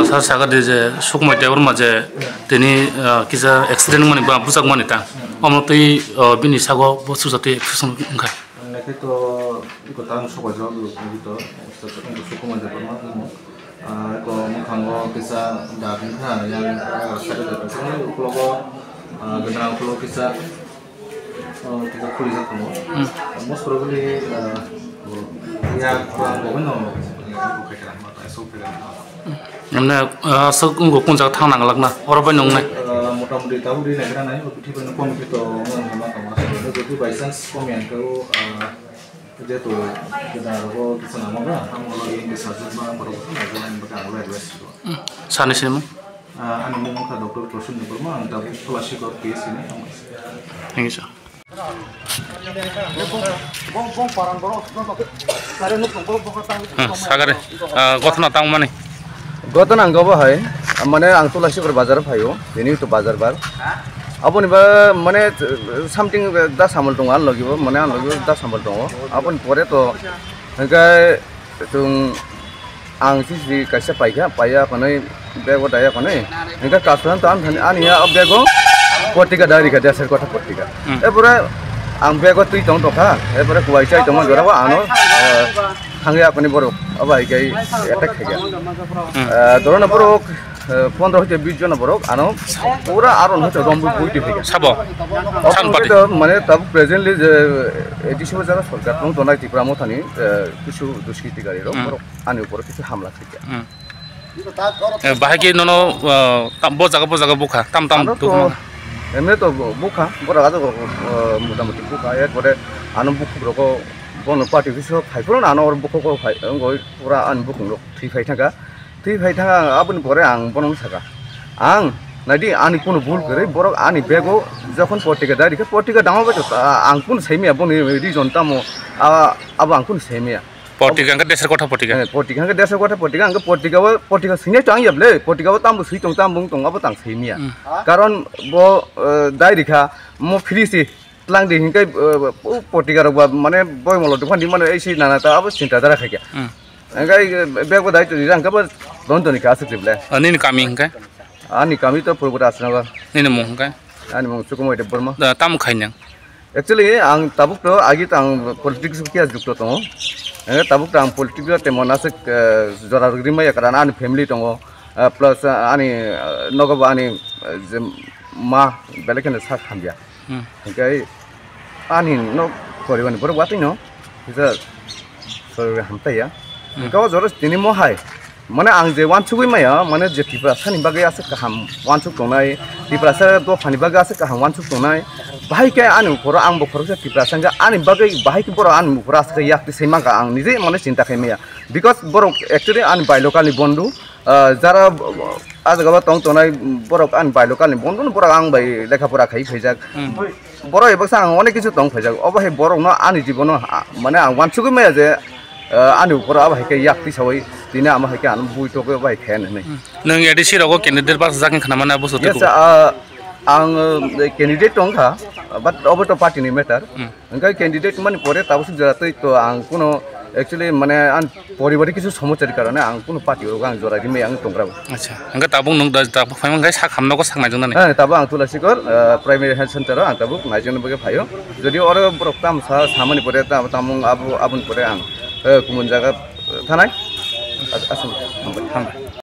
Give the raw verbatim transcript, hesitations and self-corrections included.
Sir, sakha di je Sukumai Debbarma je tini, ah, kisa accident mani ba bujak mani ta. Omo twi, ah, bini sago bo susa twi action wngkha. Ang naikhe to iko tang Sukumai Debbarma, iko Sukumai Debbarma, ah, iko mwkhango kisa daging kha, yang, ah, side o kisa uklogo, ah, gana uklogo kisa, ah, kisa khulijak tongo. Hmm. Most probably, ah, ya, ah, bo no, eh, iko khaikha, ma ta so khaikha. Emne, ah, aswk wngkha kung jaga thang nang lakna, oro bai nung nai. Ah, mota moti tabuk ri nai gra nai, o bithi bai no kom khe to, no, no, no, no, no, jodi by chance kom yang khe o, ah, jeto, jeda rogo kisa nang ma gra, ang ulo E N T surgeon ba, borok kisa nai gra nai, ang advice ko. Hmm. Sani sini mo? Ah, ani mung kha Doctor Prosen Debbarma, ang tabuk Tulashikor P S C ni. Thank you, sir. Hmm, sagare, ah, gotna tang mani. Gotna ang gobo hai, mane ang Tulashikor bazar phaio, bini to bazar bar. Aboni ba, mane, something da samol tongo, ang logibo, mane ang logibo da samol tongo. Aboni pore to, hingke, Chwng ang sisi kaisa paikha, paiya khwnwi bego daya khwnwi. Hingkhe kasran to ang thani ani ya o bego potika dai rikha, desar kotha potika. Hmm. Epore ang bego twi tong tongkha, epore kuwai chai tongma jorao ano, eh, thangya khwnwi borok abo hai khe attack khaikha. Hmm. Eh, dorona borok, eh, pondro hoite bis jona borok ano pura aro hoite rombu buiti phaikha. Sabo? Obo San party? Hoite mane tabuk presently je A D C o jara sorkar tong tonai Tipra Mothani, eh, kisu duskiti gari rok Hmm. borok ani upor kisu hamla khaikha. Hmm. Eh, bahai khe nono, eh, tam, bo jaga, bo jaga bukha, tam, tam Ano to, tubuma. Emne to bu-, bukha, borok ajo, eh, motamoti bukha, ekbare ano bukhuk rogo bono party office o phai phuru ano oro bukhuk o phai, wngoi pura ani bukhuk rok thwi phai thangkha. Twi phai thangkha, aboni pore ang bono wng sakha, ang naidi ani kunu bul kwrwi, borok ani bego jokhon potika dai rikha, potika dama bai to, ah, ang kunu saimaya boni reason tamo, ah, abo ang kunu saimaya. Potika hwnkhe desar kotha potika. Eh, potika hwnkhe desar kotha potika, hwnkhe potika o, potika swinai to ang yable, potika o tamo swi tong, tamo wng tong, abo tang saimaya. Hmm. Karon bo, eh, dai rikha, mo free si, Tlang di hinkai, eh, o potika rok ba, mane, boimolo dokan di mano, ei si nana ta abo sinta dara khaikha. Hmm. Hinkai, eh, bag bo dai to rijang khe bo don toni kha aswk rible. Ah, nini kami hinkai? Ani kami to Purbo Asnagar. Nini mung hinkai? Ani mung Sukumai Debbarma. Da, tamo khainang? Actually, ang tabuk to agi to ang politics o kiya jukto tongo. Eh, tabuk to ang politics o temon aswk, eh, jora rwgri maya karan ani family tongo. Eh, plus, eh, ani, eh, nogo bo ani, eh, je ma belai kheno sak hamya. Hmm. Hingke ani no poribar ni borok watwi no kisa sorry hamtaiya. Hmm. Hingke o jora tini mo hai, mane ang je wansugwi maya, mane je Tiprasa ni bagwi aswk kaham wansuk tongnai, Tiprasa dophani bagwi aswk kaham wansuk tongnai, bahai khe ani bukhoro ang bukhoro khe Tiprasa wngkha, ani bagwi bahai khe borok ani bukhoro aswk khe yakti sai mankha, ang nije mane chinta khai maya, because borok actually ani bai local ni bondhu, ah, jara, ah, jaga o tong tongnai borok ani bai local ni bondhu borok ang bai lekha pora khai phaijak. Hmm. Borok bai baksa ang onek kisu tong phaijak. Obo hai borok no ani jibono, ah, mane ang wansugwi maya je, ah, ani upor abo hai khe yak tisawi tini amo hai khe ano bui togwi obo hai khe hinwi. Hmm. Nwng A D C rogo candidate bachajak wngkha na mane abo sote? Yes, kubui? Ah, ang, eh, candidate tong kha, but obo to party ni matter. Hmm. Hingke candidate mani pore tabuk suk jora tei to ang kuno actually mane ang poribar kisu somosya ni karone ang kuno party o ang jora rimai ang tongra. Acha, hingke tabuk nwng da, tabuk phaima hingke sak hamno ko sak naijaknani? Eh, tabuk ang Tulasikor, eh, primary health center o ang tabuk naijakna bagwi phaio. Jodi oro borok tam sa, samani pore tam, tamung abo, aboni pore ang, eh, kumun jaga, eh, thanai. As-, aswk. Hambai. Hambai.